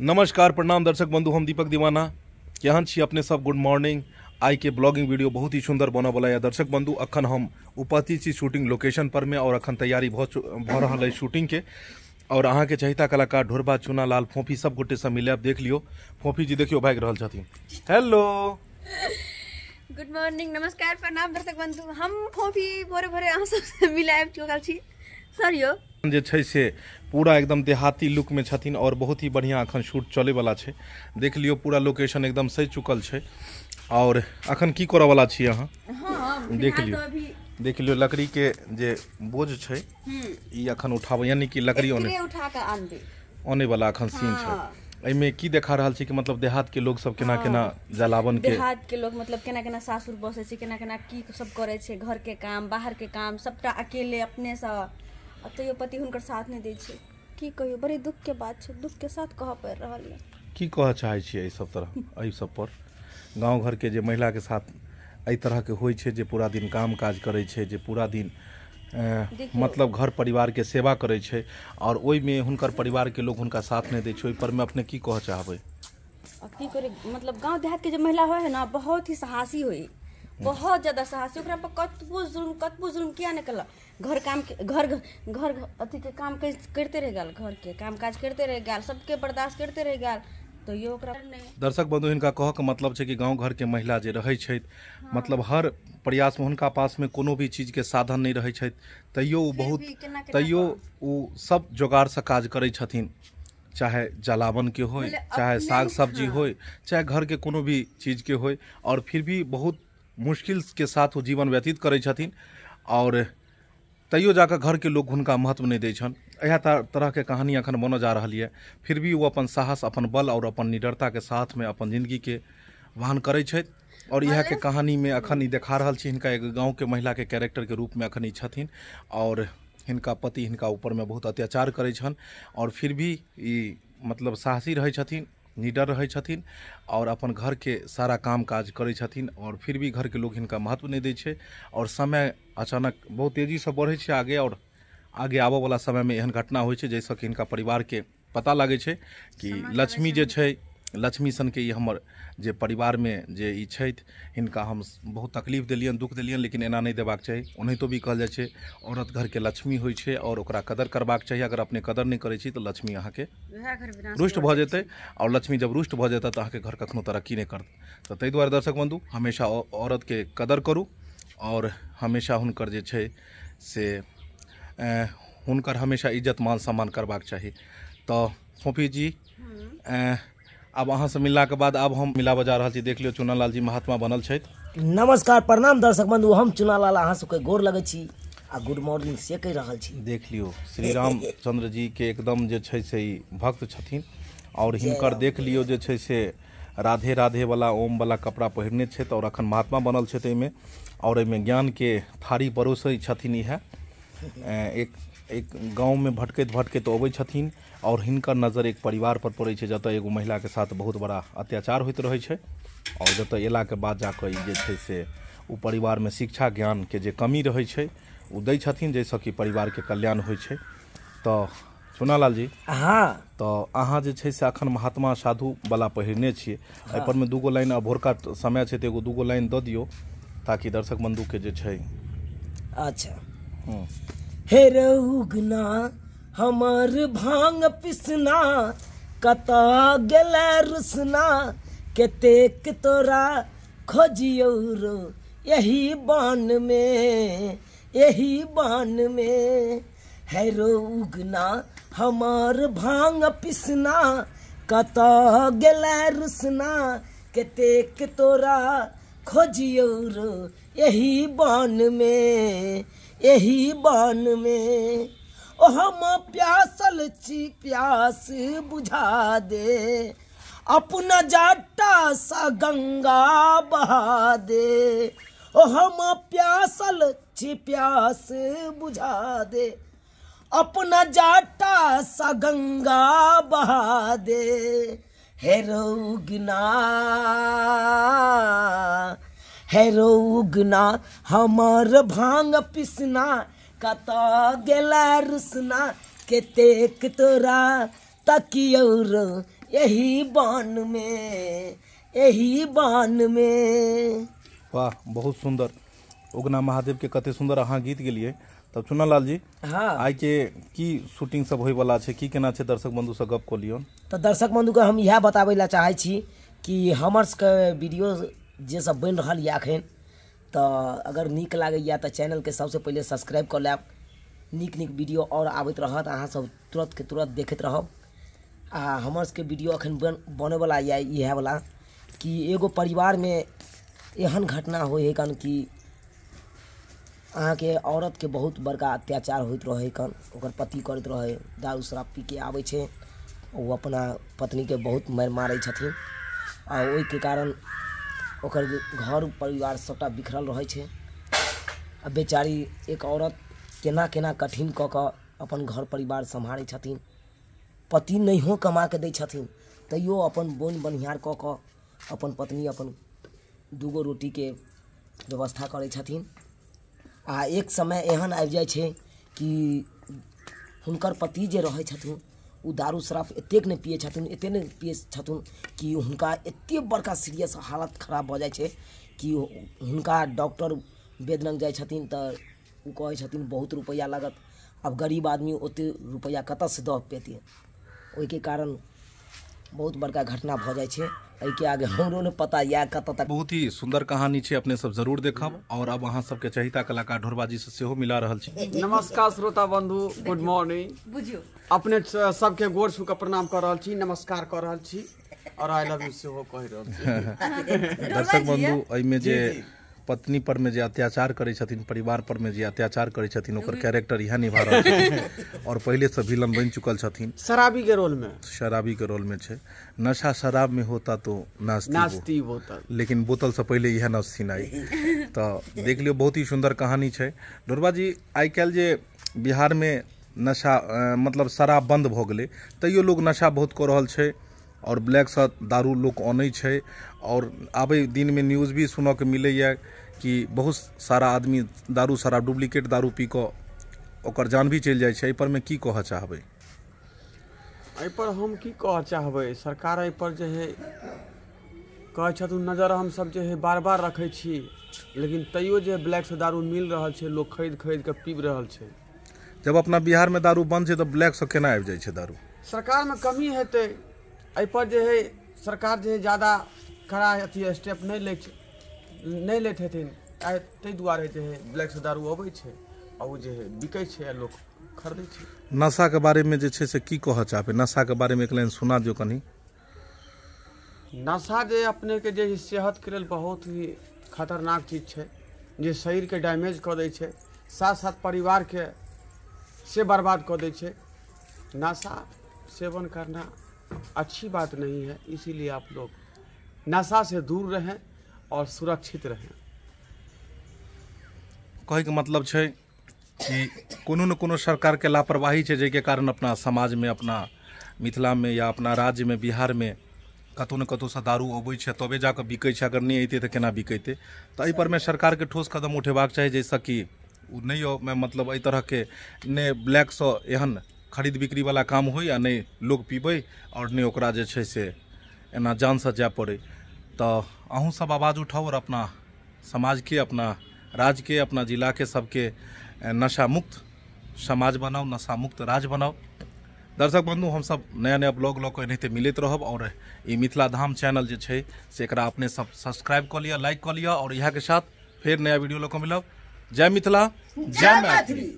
नमस्कार प्रणाम दर्शक बंधु, हम दीपक दीवाना। केहन छी अपने सब? Good morning. आई के ब्लॉगिंग वीडियो बहुत ही सुंदर बनऽ वाला है दर्शक बंधु। अखन हम उपस्थित छी शूटिंग लोकेशन पर में और अखन तैयारी भऽ रहल है शूटिंग के। और अहाँ के चहिता कलाकार ढोरबा, चुना लाल, फोफी सब गोटे से मिले। देख लियो फोफी जी देखियो भागि रहल छथिन। हेलो, गुड मॉर्निंग, नमस्कार प्रणाम दर्शक बंधु। हम फोफी भोरे भोरे अहाँ सबसे मिले आबि चुकल छी। सर यो जे छै से पूरा एकदम देहाती लुक में छथिन और बहुत ही बढ़िया अखन शूट चले वाला छै। देख लियो पूरा लोकेशन एकदम सही चुकल छै। और अखन की करऽ वाला छी अहाँ? हाँ, देख लियो, देख लियो लकड़ी के जे बोझ छै ई अखन उठाबो, यानी कि लकड़ी ओने उठा के आनबे आने वाला अखन सीन छै। एहिमे की देखा रहल छै कि मतलब देहात के लोग सब केना केना जलावन के, देहात के लोग मतलब केना केना सासुर बसै छै, केना केना की सब करै छै, घर के काम बाहर के काम सबटा अकेले अपने से, आ तैयो पति हुनकर साथ नहि दै छै। की कहियो, बड़ी दुख के बात छै, दुख के साथ कहऽ पड़ि रहल यऽ। की कहऽ चाहै छियै एहि सब तरह, एहि सब पर? गाँव घर के जे महिला के साथ एहि तरह के होइ छै, जे पूरा दिन काम काज करै छै, जे पूरा दिन मतलब घर परिवार के सेवा करै छै और ओहिमे हुनकर परिवार के लोग हुनका साथ नहि दै छै, ओहि पर में अपने की कहऽ चाहबै? की करे, मतलब गाँव देहात के जे महिला होइ है ना, बहुत ही साहसी होइ, बहुत ज्यादा साहसी। ओकरा पर कतबो जुल्म किया नहि केलक, घर काम घर घर अथी के काम करते रहि गेल, घर के काम काज करते रहि गेल, सबके बर्दाश्त करते रहि गेल, तैयो ओकरा नहि। दर्शक बंधु, हिनका कहऽ के मतलब छै कि गाँव घर के महिला जे रहै छथि, मतलब हर प्रयास में हुनका पास में कोनो भी चीज के साधन नहि रहै छथि, तैयो ओ बहुत, तैयो ओ सब जोगाड़ से काज करै छथिन, चाहे जलावन के होय, चाहे साग सब्जी होय, चाहे घर के कोनो भी चीज के होय, और फिर भी बहुत मुश्किल के साथ वो जीवन व्यतीत करै छथिन और तैयो जाकर घर के लोग हुनका महत्व नहीं दै छनि। इएह तरह के कहानी अखन बनऽ जा रहल यऽ। फिर भी वो अपन साहस, अपन बल और अपन निडरता के साथ में अपन जिंदगी के वहन करै छथि। और इएह के कहानी में अखन ई देखा रहल छी। हिनका एक गाँव के महिला के कैरेक्टर के रूप में अखन ई छथिन और हिनका पति हिनका ऊपर में बहुत अत्याचार करै छनि और फिर भी ई मतलब साहसी रहै छथिन, निडर रहै छथिन और अपन घर के सारा काम काज करै छथिन और फिर भी घर के लोग हिनका महत्व नहि दै छै। और समय अचानक बहुत तेजी से बढ़ै छै आगे, और आगे आबऽ वाला समय में एहन घटना होइ छै जाहिसँ कि हिनका परिवार के पता लागै छै कि लक्ष्मी जे छै, लक्ष्मी सनके ई हमर जे परिवार में जे ई छथि, हिनका हम बहुत तकलीफ देलियनि, दुख देलियनि, लेकिन एना नहि देबाक चाही। ओनाहितो भी कहल जाइ छै औरत घर के लक्ष्मी होइ छै और ओकरा कदर करबाक चाही। अगर अपने कदर नहि करै छी तऽ लक्ष्मी अहाँके रुष्ट भऽ जेतै और लक्ष्मी जब रुष्ट भऽ जेतै तऽ अहाँके घर कखनो तरक्की नहि करत। तऽ ताहि दुआरे दर्शक बंधु, हमेशा औरत के कदर करू और हमेशा हुनकर जे छै से हुनकर हमेशा इज्जत मान सम्मान करबाक चाही। तऽ फोफी जी, अब अहाँ से मिलला के बाद अब हम मिलाबऽ जा रहल छी। देख लियौ चुनालाल जी महात्मा बनल छथि। नमस्कार प्रणाम दर्शक बंधु, हम चुनालाल अहाँ सबके गोर लगै छी आ गुड मॉर्निंग से कहि रहल छी। देख लियौ श्री रामचंद्र जी के एकदम जे छै से ई भक्त छथिन और हिनकर देख लियौ जे छै से राधे राधे वाला ओम वाला कपड़ा पहिरने छथि और अखन महात्मा बनल छथि एहिमे और एहिमे ज्ञान के थारी परोसै छथिन। इएह एक एक गाँव में भटकैत भटकैत अबै छथिन और हिनकर नजर एक परिवार पर पड़ै छै जतऽ एगो महिला के साथ बहुत बड़ा अत्याचार होइत रहै छै और जतऽ अयला के बाद जाकऽ ई जे छै से ओ परिवार में शिक्षा ज्ञान के जे कमी रहै छै ओ दै छथिन, जाहिसँ कि परिवार के कल्याण होइ छै। तऽ चुनालाल जी, हाँ, तऽ अहाँ जे छै से अखन महात्मा साधु वाला पहिरने छियै, एहि पर में दूगो लाइन, भोरका समय छै तऽ एगो दूगो लाइन दऽ दियौ ताकि दर्शक बंधु के जे छै। अच्छा, हे रउगना हमर भांग पिसना, कतऽ गेलै रुसना, कतेक तोरा खोजियौ रो यही बान में, यही बान में। हे रउगना हमर भांग पिसना, कतऽ गेलै रुसना, कतेक तोरा खोजियौ रो यही बान में, यही बान में। ओ हम प्यासल छी प्यास बुझा दे, अपना जाटा सा गंगा बहा दे। ओ हम प्यासल छी प्यास बुझा दे, अपना जाटा सा गंगा बहा दे। हे रउगना, हे रउगना हमर भांग पिसना, कतऽ गेला रुसना, कतेक तोरा तकियौ रो एही बन में, एही बन में। वाह, बहुत सुंदर। उगना महादेव के कते सुंदर अहाँ गीत गेलिए। तब चुनालाल जी, हाँ, आइ के की शूटिंग सब होय वाला छै, की केना छै, दर्शक बंधु से गप क लियौ। तऽ दर्शक बंधुके हम इएह बताबै लए चाहै छी कि हमर सबके वीडियो जे सब बनि रहल यऽ एखन, तऽ अगर नीक लागैए तऽ चैनलके सबसँ पहिले सब्सक्राइब कऽ लेब। नीक नीक वीडियो आओर आबैत रहत, अहाँ सब तुरन्त के तुरन्त देखैत रहब। आ हमर सबके वीडियो एखन बनैवला यऽ इएहवला कि एगो परिवारमे एहन घटना होइ है कन कि अहाँके औरतके बहुत बड़का अत्याचार होइत रहै कन, ओकर पति करैत रहै, दारू शराब पीके आबै छै, ओ अपना पत्नीके बहुत मारि मारै छथिन आ ओहिके कारण ओकर घर परिवार सबटा बिखरल रहै छै। आ बेचारी एक औरत केना केना कठिन कऽ कऽ अपन घर परिवार सम्हारै छथिन। पति नहियो कमा कऽ दै छथिन तैयो अपन बोनि बनिहार कऽ कऽ अपन पत्नी अपन दूगो रोटीके व्यवस्था करै छथिन। आ एक समय एहन आबि जाइ छै कि हुनकर पति जे रहै छथिन ओ दारू शराब एतेक नहि पियै छथिन, एतेक नहि पियै छथिन कि हुनका एतेक बड़का सीरियस हालत खराब भऽ जाइ छै कि हुनका डॉक्टर वैद्य लग जाइ छथिन तऽ ओ कहै छथिन बहुत रुपैआ लागत। आब गरीब आदमी ओतेक रुपैआ कतऽसँ दऽ पेतै? ओहिके कारण बहुत बड़का घटना भऽ जाइ छै। एहिके आगे हमरो नहि पता यऽ कतऽ तक। बहुत ही सुंदर कहानी छै, अपने सब जरूर देखब। और अब अहाँ सबके चहिता कलाकार ढोरबा जी से सेहो मिला रहल छी। नमस्कार श्रोता बंधु, गुड मॉर्निंग। बुझियौ अपने सबके गोर छू के प्रणाम कर रहल छी, नमस्कार कर रहल छी और I love you सेहो कहि रहल छी। दर्शक बंधु, एहिमे जे पत्नी पर में जे अत्याचार करै छथिन, परिवार पर में जे अत्याचार करै छथिन, ओकर कैरेक्टर इएह निभा रहल छथिन और पहिले से विलन बनि चुकल छथिन। शराबी के रोल में, शराबी के रोल में छै। नशा शराब में होता तो नास्ती बोतल, लेकिन बोतल से पहिले इएह नस्थिन आई। तऽ देख लियौ, बहुत ही सुंदर कहानी छै। ढोरबा जी, आइ काल्हि जे बिहार में नशा मतलब शराब बंद भऽ गेलै, तैयो लोग नशा बहुत कऽ रहल छै और ब्लैकसँ दारू लोक अनै छै। और आबै दिनमे न्यूज़ भी सुनऽके मिलैए कि बहुत सारा आदमी दारू शराब डुप्लीकेट दारू पी कऽ ओकर जान भी चलि जाइ छै। एहि परमे की कहऽ चाहबै? एहिपर हम की कहऽ चाहबै, सरकार एहिपर जे है कहै छथुन नजर हमसब जे है बार बार रखै छी, लेकिन तैयो जे ब्लैकसँ दारू मिल रहल छै, लोक खरीद खरीद कऽ पीब रहल छै। जब अपना बिहारमे दारू बंद छै तऽ ब्लैकसँ केना आबि जाइ छै दारू? सरकारमे कमी हेतै एहिपर, जे है सरकार जे है ज्यादा कड़ा अथी स्टेप नहि लैत हेथिन, ताहि दुआरे जे है ब्लैकसँ दारू अबै छै आ ओ जे है बिकै छै आ लोक खरीदै छै। नशाके बारेमे जे छै से की कहऽ चाहबै? नशाके बारेमे एक लाइन सुना दियौ कनि। नशा जे अपनेके जे सेहतके लेल बहुत ही खतरनाक चीज छै, जे शरीरके डैमेज कऽ दै छै, साथ साथ परिवारके से बर्बाद कऽ दै छै। नशा सेवन करना अच्छी बात नहीं है, इसीलिए आप लोग नशा से दूर रहें और सुरक्षित रहें। कहैके मतलब छै कि कोनो न कोनो सरकारके लापरवाही छै, जाहिके कारण अपना समाजमे, अपना मिथिलामे या अपना राज्यमे बिहारमे कतहु ने कतहुसँ दारू अबै छै तबे जाकऽ बिकै छै। अगर नहि अयतै तऽ केना बिकैतै? तऽ एहि परमे सरकारके ठोस कदम उठेबाक चाही, जाहिसँ कि ओ नहि मतलब एहि तरहके नहि ब्लैकसँ एहन खरीद बिक्रीवला काम होइ आ नहि लोक पीबै आओर नहि ओकरा जे छै से एना जानसँ जाय पड़ै। तऽ अहूँ सब आवाज़ उठाउ और अपना समाजके, अपना राज्यके, अपना जिलाके सबके नशा मुक्त समाज बनाउ, नशा मुक्त राज्य बनाउ। दर्शक बंधु, हम सब नया नया ब्लॉग लऽ कऽ एनाहिते मिलैत रहब और ई मिथिला धाम चैनल जे छै से एकरा अपने सब सब्सक्राइब कऽ लिअ, लाइक कऽ लिअ और इएहके साथ फेर नया वीडियो लऽ कऽ मिलब। जय मिथिला, जय मैथिली।